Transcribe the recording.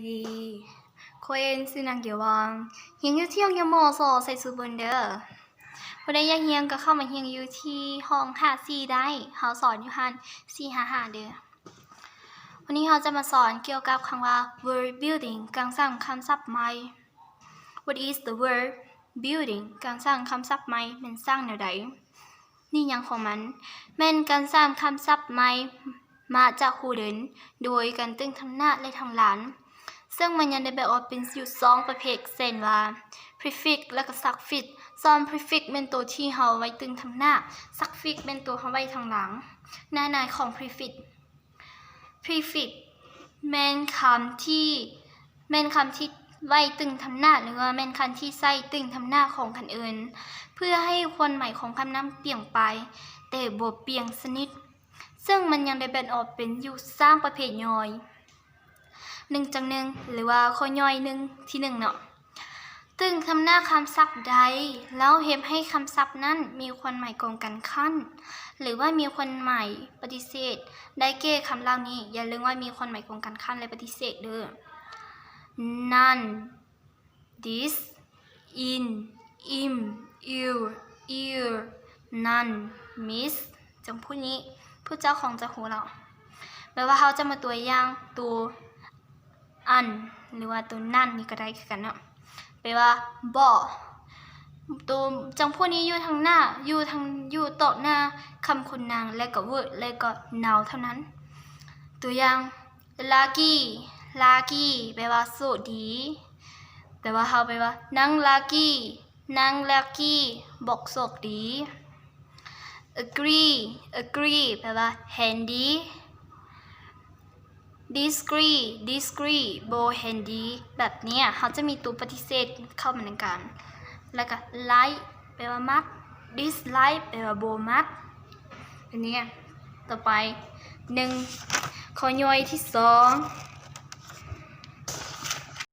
ດີ ໂຄເອັນ ຊື່ນາງເກວາງ ຮຽນຢູ່ທີ່ໂຮງຮຽນ ມສ ໄຊສູນເບີນເດີ. ຜູ້ໃດຢາກຮຽນກໍເຂົ້າມາຮຽນຢູ່ທີ່ຫ້ອງຫ້າສີ່ໄດ້ ເຮົາສອນຢູ່ຫັ້ນສີ່ຫ້າຫ້າເດີ. ວັນນີ້ເຮົາຈະມາສອນກ່ຽວກັບຄຳວ່າ word building ການສ້າງຄຳສັບໃໝ່. What is the word building? ການສ້າງຄຳສັບໃໝ່ແມ່ນສ້າງແນວໃດ? ນິຍົາມຂອງມັນແມ່ນການສ້າງຄຳສັບໃໝ່ມາຈາກຮູ້ເດີນ ໂດຍການຕຶງທັງໜ້າ ແລະ ທັງຫຼັງ, ເຊິ່ງມັນຍັງໄດ້ແບ່ງອອກເປັນຢູ່ສອງປະເພດ ເຊັ່ນວ່າ prefix ແລະ suffix. ສ່ວນ prefix ແມ່ນໂຕທີ່ເຮົາໄວ້ຕຶງທັງໜ້າ, suffix ແມ່ນໂຕເຮົາໄວ້ທັງຫຼັງ. ແນວໃນຂອງ prefix prefix ແມ່ນຄຳທີ່ ແມ່ນຄຳທີ່ໄວ້ຕຶງທຳໜ້າ ຫຼືວ່າແມ່ນຄຳທີ່ໃຊ້ຕຶງທຳໜ້າຂອງຄຳອື່ນ ເພື່ອໃຫ້ຄວາມໝາຍຂອງຄຳນັ້ນປ່ຽນໄປ ແຕ່ບໍ່ປ່ຽນຊະນິດ, ເຊິ່ງມັນຍັງໄດ້ແບ່ງອອກເປັນຢູ່ສາມປະເພດຍ່ອຍ ໜຶ່ງຈັ່ງໜຶ່ງ ຫຼືວ່າຂໍ້ຍ່ອຍໜຶ່ງ ທີໜຶ່ງເນາະ. ຕຶງທຳໜ້າຄຳສັບໃດ ແລ້ວເຮັດໃຫ້ຄຳສັບນັ້ນມີຄວາມໝາຍຂອງການຂັ້ນ ຫຼືວ່າມີຄວາມໝາຍປະຕິເສດ ໄດ້ແກ່ຄຳເຫຼົ່ານີ້. ຢ່າລືມວ່າມີຄວາມໝາຍຂອງການຂັ້ນ ແລະ ປະຕິເສດເດີ. None, this, in, im, il, ir, none, miss. ຈຳພວກນີ້ ພວກເຈົ້າຄົງຈະຮູ້ແລ້ວ. ແປວ່າເຮົາຈະມາຕົວຢ່າງໂຕ none ຫຼືວ່າໂຕ none ນີ້ກໍໄດ້ຄືກັນເນາະ. ແປວ່າບໍ່. ໂຕຈຳພວກນີ້ຢູ່ທາງໜ້າ ຢູ່ທາງ ຢູ່ຕໍ່ໜ້າຄຳຄຸນນາງ ແລະກໍ verb ແລະກໍ noun ເທົ່ານັ້ນ. ຕົວຢ່າງ lucky, lucky ແປວ່າໂຊກດີ. ແຕ່ວ່າເຮົາແປວ່າ ນາງ lucky, ນາງ lucky ບໍ່ໂຊກດີ. agree, agree ແປວ່າເຫັນດີ. disagree, disagree ບໍ່ເຫັນດີ. ແບບເນີ້ຍ ເຮົາຈະມີໂຕປະຕິເສດເຂົ້າມາໃນການ ແລ້ວກໍ like ແປວ່າມັກ, dislike ແປວ່າບໍ່ມັກ. ອັນເນີ້ຍ ຕໍ່ໄປ ໜຶ່ງ ຂໍ້ຍ່ອຍທີສອງ